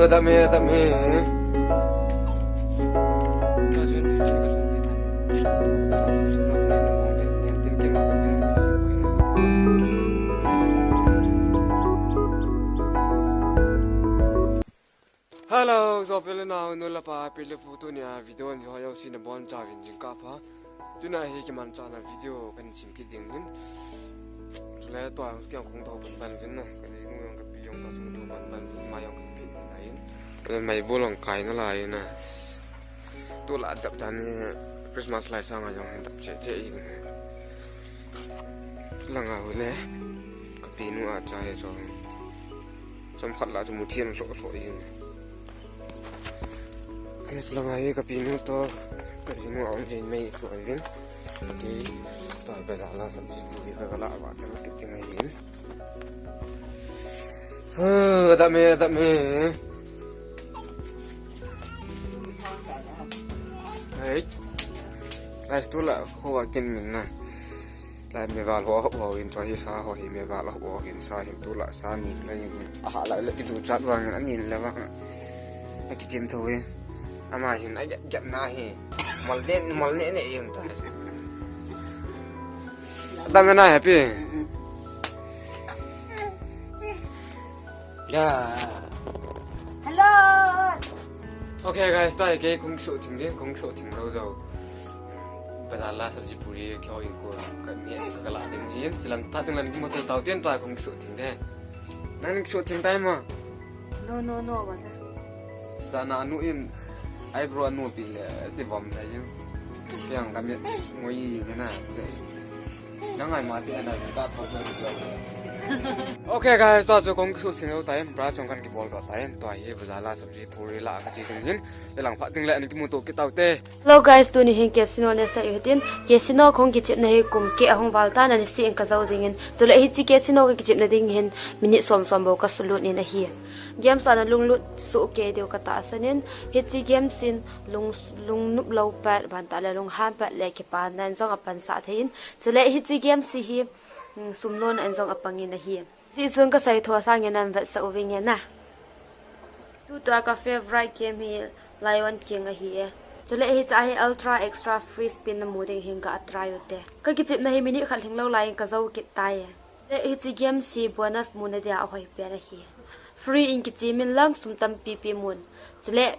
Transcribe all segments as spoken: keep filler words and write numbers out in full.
Dam e, dam e. Hello, sopi le nao, nu le pa, pi le pu, tunia video in ho jouse nabon chauvin jingkah pha. Tuna hi kimanchahna video kahin sem kit ding ahin. Chule tua jong kei jong kahung thou pan pan uvin na. Ka jinu jong ka pi jong tua jong kahung thou pan pan uvin, ama jong kahin pe pan ahin. Chule meibol jong kai nalai ahin na. Tulai dap dan hi Christmas lai sanga jong hin dap cheh cheh ahin. Langa hule ka pi nu a cha hi chu. Chomkhat lah chu muthim lhoh lhoh ahin. Kei langa hi ka pi nu toh, ka pi nu a um jin mei lhoh ahin. Kei toh bazar la sabji puri ka la va chang kit ding ahin. Hu, dam e, dam e. Hey. Guys, tulai kho a kin min na. Lai meval ho, ho in, chua hi sa ho hi meval ho in, sa hin tulai sa nin le in. Aha lai le kiduchat vangin, anin le vang. Akichim thou in. Ama hin agep gep na hi. Mol ne, mol ne ne in ta. Dam e na happy. Ya. Hello. Okay guys, tua hi kei kahung kisuh thing ding, kahung kisuh thing lou jou. Bazar la sabji puri kihou in ko ka ni ka la ding hin, chilang phat ding lang kimu to tau tin tua kahung kisuh thing de. Nang kisuh thing tai mo? No, no, no, bata. Sana anu in eyebrow anu pi le ti bom tai jing. Yang kami ngoi ni na. Nang ai ma ti ana ka thou thou. Okay guys, tua chu kahung kisuh thing lou tai, brush jong kahin kibol lou tai, tua hi bazar la sabji puri la kache ding hin, le lang phat ding le ana kimu to kit tau te. Hello guys, tuni hin casino nei sei u hitin, casino kahung kichepna hi kum keh ahung val tan, ani sih in kajou jing in. Chule hiche casino kakichepna ding hin minute som som bou kasulut in ahi. Games a na lunglut soh kei diu katahsan in, hiche games in lung, lungnop lou pat, bantah le lunghan pat le kipana in jong apansah thei in. Chule hiche games hi, mm, sum lona in jong apang in ahi. Hiche jong kasei tho sangin navetsah uving e na. Tutua ka favorite game hi Lion King ahi e. Chule hiche a hi ultra extra free spin namu ding hin ga try u te. Kakichepna hi minute khat lhing lou lai in kajou kit tai e. Chule hiche games hi bonus muna dia ahoi pen ahi. Free in kichem in lang sum tampi pi mun. Chule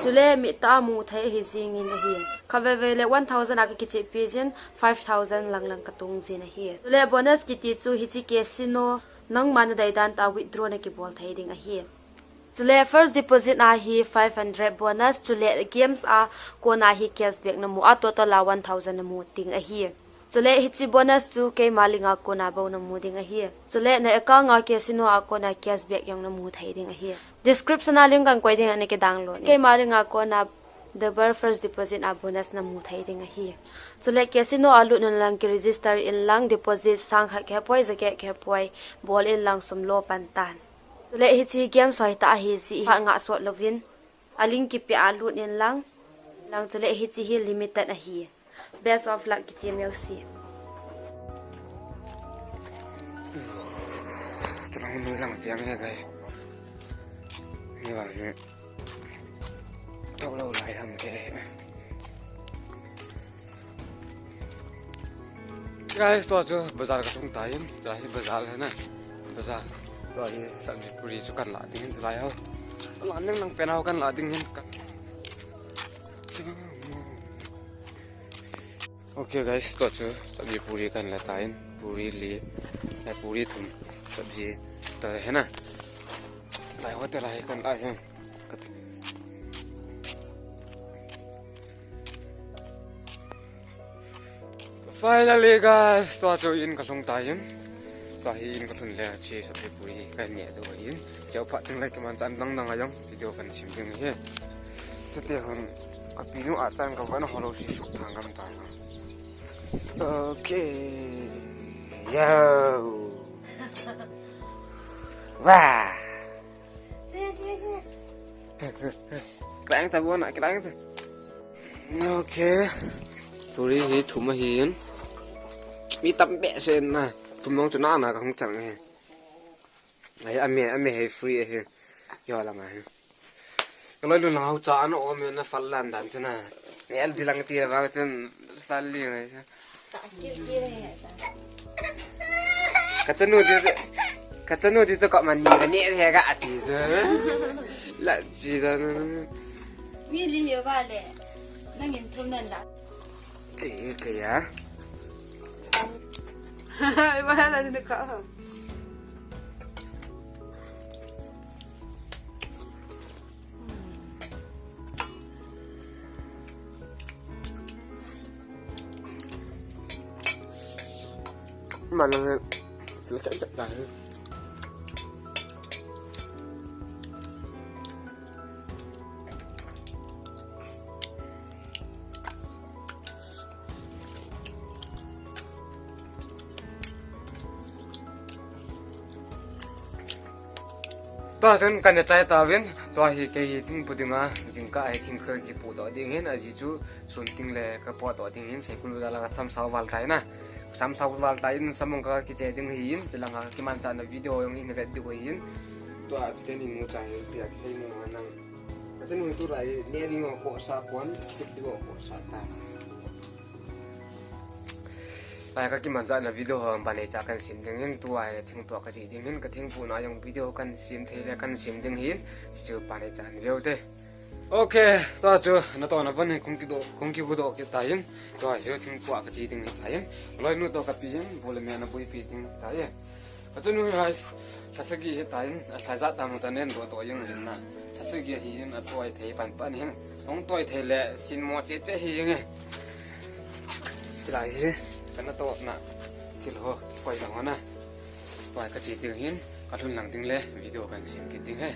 Chule mitah a mu thei ahi jing in ahi. Khat veve le one thousand a kakichep pi jin, five thousand lang lang katung jin ahi. Chule bonus kiti chu hiche casino nangma nadei dan tah a withdraw nakibol thei ding ahi. Chule first deposit a hi five hundred bonus, chule games a kona hi cashback namu a total a one thousand namu ding ahi. Chule hiche bonus chu keima link a kona bou namu ding ahi. Chule na account a casino a kona cashback jong namu thei ding ahi. Description a link kahin koi ding, ana kidownload in. Keima link a kona double first deposit a bonus namu thei ding ahi. Chule casino a lut un lang kiregister in lang deposit sang khat kihepoi, jacket kihepoi, bol in lang sum lo pan tan. Chule hiche game soi tah ahi jeh in phat ngah sot louvin. A link kipe a lut in lang. Lang chule hiche hi limited ahi. Best of luck kiti meu si. Tulang ni lang tiang ya guys. Ni ba ni. Tau lau lai ham ke. Guys, tua chu bazar kalhung tai, tua hi bazar ahi na. Bazar. Tua hi sabji puri chu kahin la ding ahi lai ho. La nang nang pen ho kahin la ding ahi. Okay guys, tua chu sabji puri kahin la tai, puri li, eh, puri thum, sabji ta ahi na. Lai hotel a hi kahin la ahi. Finally guys, tua chu in kalhung tai. Tua hi in kalhun le hiche sabji puri hi kahin neh diu ahi. Cheu phat ding le kimanchah dang dang a jong video kahin sem ding ahi. Chuteng lhon, ka pi nu a chan ka van holo si suk thang gam tai. Okay. Yo. Wow. Kilang ta bona, kilang ta. Okay. Puri hi thum ahi in. Mi tam behseh in na. Thum jong chu na na kahung chang ahi. Ai, ame, ame hi free ahi. Yo lang ahi. Kaloi lun lang hau cha an om na fal lan dan chana. Ni al di lang ti vang chun fal li ngai. Sa kil kil he ta. Ka chanu di, ka chanu di to ka man ni ka ne he ka ati zo. La ji da na. Mi li hi ba le. Nangin thum nan la. Chi ke ya. Ai ba la ni ka. Mà nó, nó sẽ rất là. Tua chun kan chai tauvin, tua hi kei hi thingpu dinga, jingkah hi thing kha kipu doh ding hin, ajeh chu sun ting le ka po doh ding hin, seikul vala ka sam sao val tai na. Sam sao val tai in, sam mong ka kiche ding hi in, chilanga kimanchahna video jong in vet ding hi in. Tua chiten in mu chai pia kisei mu nang. Ka chanu tu rai, ne ding ko sa pon, tip ding ko sa ta. Lai ka kimanchahna video ho panei cha kan sim ding hin, tua hi thingpu ka chi ding hin, ka thingpu na jong video kan sim thei le kan sim ding hin, chu panei cha an veu te. Ok, tua chu natohna von hin kong kidoh, kong kidoh kit ta hin, tua chu thingpu ka chi ding hin ta hin, loinu to ka pi hin, bu le me na buipi ding ta hin. Ka chanu hi, lha sagi hi ta hin, a lha jat tam ta nen doh doh jeng hin na. Lha sagi hi hin a toi thei pan pan hin. Hung toi thei le sin mo che che hi jeng e. Chilai hi, ka natohna thil ho, koi lang ho na. Tua ka chi ding hin, ka lhun lang ding le, video kan sim kit ding he.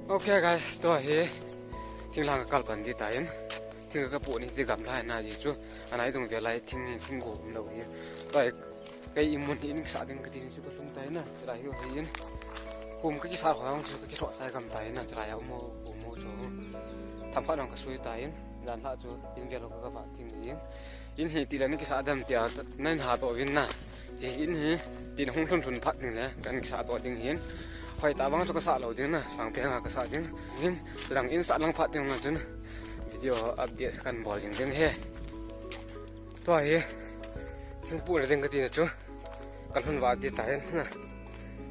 Ok guys, tua hi, thing lang ka kal pan di ta hin. Thing ka pu ni di gamla na di chu. Anai dung ve lai thing, thing go um lou hi. Tua Kei imun hi in kisa ding kati ni chu ka lhung tai na, chilai hi hi in. Kum ka kisa ho jong chu ka kilhoh chai gam tai na, chilai a um o, um o chu. Themkhat jong ka sui tai in, jan lha chu in vel ho ka va thing in. In hi ti le na kisa dem tia, na in ha to vin na. Chi in hi, tin hung lhun lhun phat ding le, kan kisa to ding hin. Hoi ta vang chu ka sa lou ding na, sang pe nga ka sa ding. Hin, chang in sa lang phat ding na chun. Video update kan bol ding ding he. Tua hi, thingpu le ding kati na chu. Ka lhun va ti ta hin na.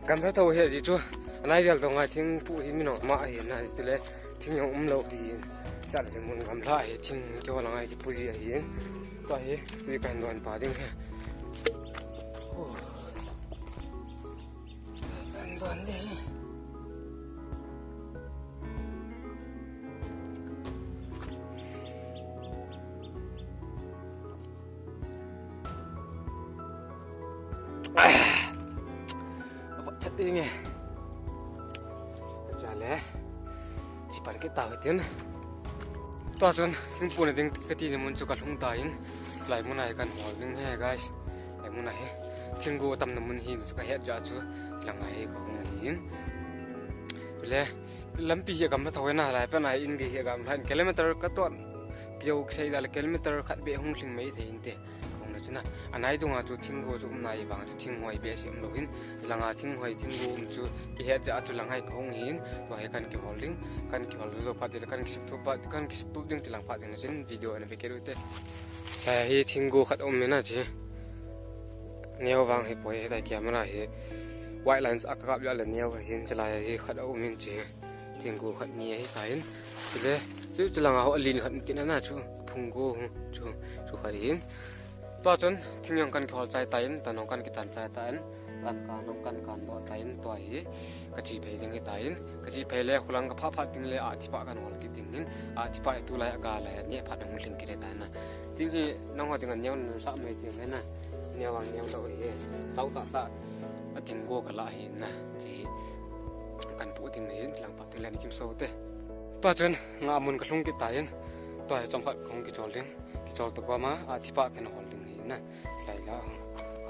Gamla tho hi ji chu. Anai vel dong ai thingpu hi mi nong ma hi na ji le. Thing jong um lou hi. Chale ji mun gamla hi thing kihol ngai kipu ji hi. Tua hi, tui kan don pa ding hi. Oh. Kan don ding. Apat chat ding e. Chale. Chi pan kit tau hitin. Tua chun, thingpu na ding kati ni mun chu ka lhung ta in. Lai mun a hi kan hol ding he, guys. Lai mun a hi. Thinggu tam na mun hi chu ka het ja chu. Lang a hi ka hung hi in. Chule, lampi hi gamla tho na lai pen a in ge hi gamla in kilometer ka ton. Kio kisei da le kilometer khat be hung lhing mai thei in te. Hung na chu na. Anai dunga chu thinggu chu um na hi vang chu thing hoi be si um lou hin. Langa thing hoi thinggu um chu kihet ja chu lang hai ka hung hin. Tua hi kan kihol ding. Kan kihol zo phat ding kan kisip tu phat, kan kisip tu ding ti lang phat ding na chin video ana be ke ru te. Chai hi thinggu khat um na chi. Neo vang hi poi hi ta camera hi. White lens a ka kap ja le neo hin chilai hi khat um in chi. Thinggu khat ni ahi ta in. Chule, chu, chu langa ho alin khat kin ana chu, phunggu chu, chu khat in. Tua chun, thing jong kan kihol chai ta in, tan jong kan kitan chai ta in, kan kan jong kan kan doh ta in, tua hi, ka chi phei ding hi ta in, ka chi phei le, khulang ka pha phat ding le, a thipa kan hol kit ding in, a thipa hi tulai a ga le, ni phat hung lhing kit ta in na. Thing hi, nang ho ding a neo na sa mai ding na, neo ang neo lou hi, sau ta ta, a thinggu ka la hi na, chi. Kan pu ding na hin, lang pa ding le ni kim so te. Tua chun, nga mun ka lhung kit ta in. Tua hi chomkhat kong kichol ding. Kichol to pa ma, a thipa kan hol ding hi na. Lai la,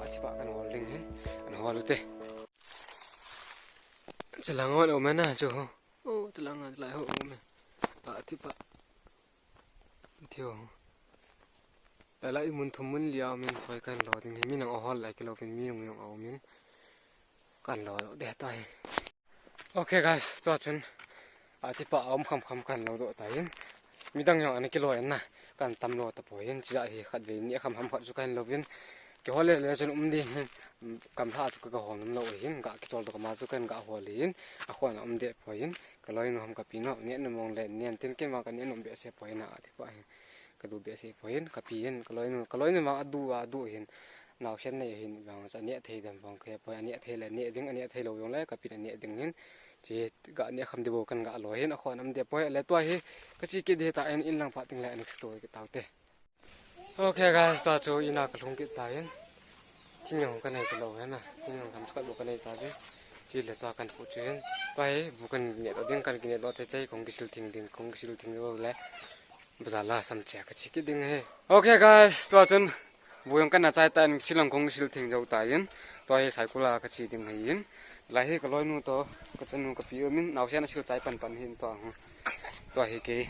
a thipa kan hol ding hin. An hol u te. Chalang hol u me na chu. Oh, chalang a lai ho u me. A thipa. Thio. Lai lai mun thum mun li a um in soi kan lo ding hi. Mi nang a hol lai kilo pin mi nang nang a um in. Kan lo de ta hi. Ok guys, tua chun Ati pa aum kham kham kan lo doh ta hin. Midang jong ana kilo en na. Kan tam lo ta poi hin. Chija hi khat vei ni kham kham khat chu kan lo vin. Kihol le le chun um ding hin. Kam lha chu ka, ka hol nam lo hin. Ka kichol to kama chu kan ka hol hin. A khon a um de poi hin. Ka loi nu ham ka pi no. Ne nu mong le ne tin kin ma ka ne nu be se poi na ati pa hin. Ka du be se poi hin. Ka pi hin. Ka loi nu, ka loi nu ma a du a du hin. Nau sen nei hin vang cha ne thei dam vang ke poi a ne thei le ne ding a ne thei lo jong le ka pi na ne ding hin. Chi ga ne kham di bo kan ga lo hin a khon am de poi le tua hi ka chi kit de ta en in lang pha ting le next story kit tau te. Okay guys, tua chu ina ka lhung kit ta hin. Thing jong ka nei ta lo hin na. Thing jong kam skat lo ka nei ta de. Chi le tua kan pu chu hin. Tua hi bu kan ne to ding kan kine to che che kong kisil thing ding kong kisil thing lo le. Bazar la sam che ka chi kit ding hi. Okay guys, tua chun bu jong kan na chai ta in chilang kong sil thing jo ta in. Tua hi cycle a ka chi ding hi in. Lai hi ka loi nu to, ka chanu ka pi um in, nau sen a sil chai pan pan hin tua hu. Tua hi ke.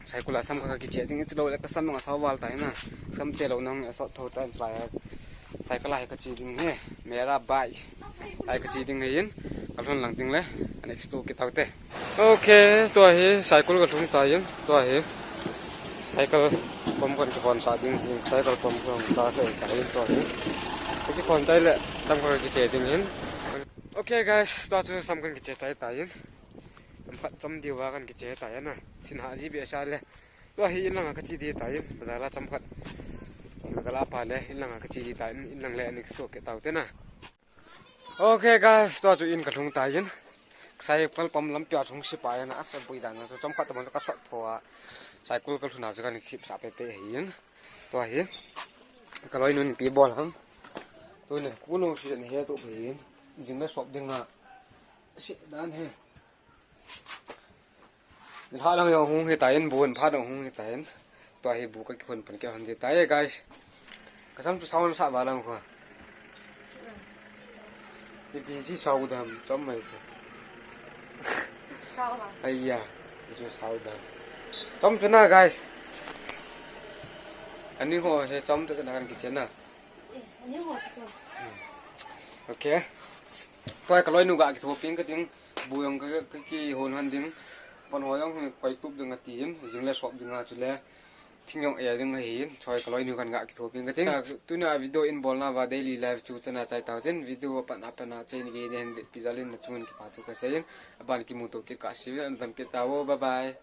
Cycle a sam ka ki che ding, chi lo le ka sam nga sa wal ta in na. Sam che lo nang a sot tho ta in lai. Cycle a hi ka chi ding hi. Mera bike. Lai ka chi ding hi in. Ka lhun lang ding le. Next to kit tau te. Okay, tua hi cycle ka lhung ta in, tua hi cycle pom kan kihon sa ding, ding cycle pom kan ta se ta in tua hi. Ka kihon chai le, sam ka kiche ding hin. Okay guys, tua chu sam kan kiche chai ta in. Tam khat chom diu va kan kiche ta in na. Sin ha ji be sa le. Tua hi in lang ka chi di ta in, bazar la chom khat. Thil ka la pa le, in lang ka chi di ta in, in lang le next to kit tau te na. Okay guys, tua chu in ka lhung ta in. Cycle pom lampi a chung si pa in, a sa bui dan chu chom khat ta man ka sot tho a. Cycle ka lhun a chu kan khip sa pe pe hi in. Tua hi. Ka loi nun pi bol ham. Tu ne, ku nu si ne he tu pe in. Jing le sop ding a. Si dan he. Nilhah lang jong hung hi ta in, bu in phat jong hung hi ta in. Tua hi bu ka kihon pan kihon di ta e, guys. Ka sam chu sound sa va lang kho. Ipi chi sao dam, chom mai chu. Sao dam. Aiya, chu sao dam. Chom chu na, guys. Ani ho se chom chu na kan kichen na. Eh, ani ho chu. Hmm. Okay. Tua ka loi nu ga kitho ping ka ding. Bu jong ka, ka kihon han ding. Pon ho jong hi koi tup ding a ti in, jing le sop ding a chu le. Thing jong e ding a hi in, choi ka loi nu kan ga kitho ping ka ding. Tuna video in bol na va daily life chu chana chai tau chen, video a pan a pan a chen ge den de pi jal in na chung in kipa thu ka sei in, aban kimu to kit ka si, an dam kit ta o, bye bye.